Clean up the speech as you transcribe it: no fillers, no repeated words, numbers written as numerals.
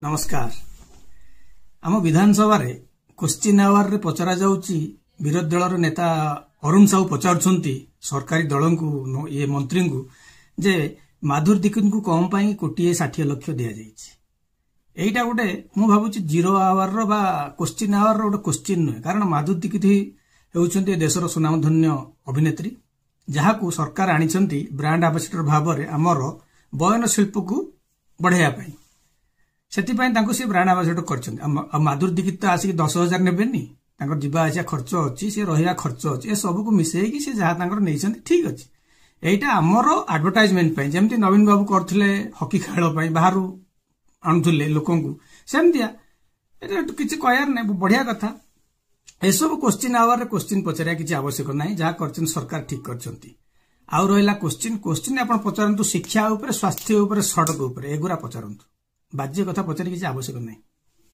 ନମସ୍କାର। ଆମ ବିଧାନସଭାରେ କୋଶ୍ଚିନ୍ ଆୱାରରେ ପଚରା ଯାଉଛି, ବିରୋଧୀ ଦଳର ନେତା ଅରୁଣ ସାହୁ ପଚାରୁଛନ୍ତି ସରକାରୀ ଦଳଙ୍କୁ, ଇଏ ମନ୍ତ୍ରୀଙ୍କୁ, ଯେ ମାଧୁରୀ ଦୀକ୍ଷିତଙ୍କୁ କଣ ପାଇଁ 1 କୋଟି 60 ଲକ୍ଷ ଦିଆଯାଇଛି। ଏଇଟା ଗୋଟେ ମୁଁ ଭାବୁଛି ଜିରୋ ଆୱାରର ବା କୋଶ୍ଚିନ୍ ଆୱାରର ଗୋଟେ କୋଶ୍ଚିନ୍ ନୁହେଁ, କାରଣ ମାଧୁରୀ ଦୀକ୍ଷିତ ହେଉଛନ୍ତି ଏ ଦେଶର ସୁନାମଧନ୍ୟ ଅଭିନେତ୍ରୀ, ଯାହାକୁ ସରକାର ଆଣିଛନ୍ତି ବ୍ରାଣ୍ଡ ଆମ୍ବାସିଡର ଭାବରେ ଆମର ବୟନ ଶିଳ୍ପକୁ ବଢ଼ାଇବା ପାଇଁ। ସେଥିପାଇଁ ତାଙ୍କୁ ସେ ବ୍ରାଣ୍ଡ ଆମ୍ବାସିଡର କରିଛନ୍ତି। ଆଉ ମାଧୁରୀ ଦୀକ୍ଷିତ ତ ଆସିକି 10,000 ନେବେନି। ତାଙ୍କର ଯିବା ଆସିବା ଖର୍ଚ୍ଚ ଅଛି, ସେ ରହିବା ଖର୍ଚ୍ଚ ଅଛି, ଏ ସବୁକୁ ମିଶେଇକି ସେ ଯାହା ତାଙ୍କର ନେଇଛନ୍ତି ଠିକ ଅଛି। ଏଇଟା ଆମର ଆଡଭର୍ଟାଇଜମେଣ୍ଟ ପାଇଁ, ଯେମିତି ନବୀନ ବାବୁ କରୁଥିଲେ ହକି ଖେଳ ପାଇଁ ବାହାରୁ ଆଣୁଥିଲେ ଲୋକଙ୍କୁ, ସେମିତିଆ। ଏଟା କିଛି କହିବାର ନାହିଁ, ବଢିଆ କଥା। ଏସବୁ କୋଶ୍ଚିନ୍ ଆୱାରରେ କୋଶ୍ଚିନ୍ ପଚାରିବା କିଛି ଆବଶ୍ୟକ ନାହିଁ। ଯାହା କରିଛନ୍ତି ସରକାର ଠିକ କରିଛନ୍ତି। ଆଉ ରହିଲା କୋଶ୍ଚିନ୍, କୋଶ୍ଚିନ୍ ଆପଣ ପଚାରନ୍ତୁ ଶିକ୍ଷା ଉପରେ, ସ୍ୱାସ୍ଥ୍ୟ ଉପରେ, ସଡ଼କ ଉପରେ, ଏଗୁରା ପଚାରନ୍ତୁ। ବାଜ୍ୟ କଥା ପଚାରି କିଛି ଆବଶ୍ୟକ ନାହିଁ।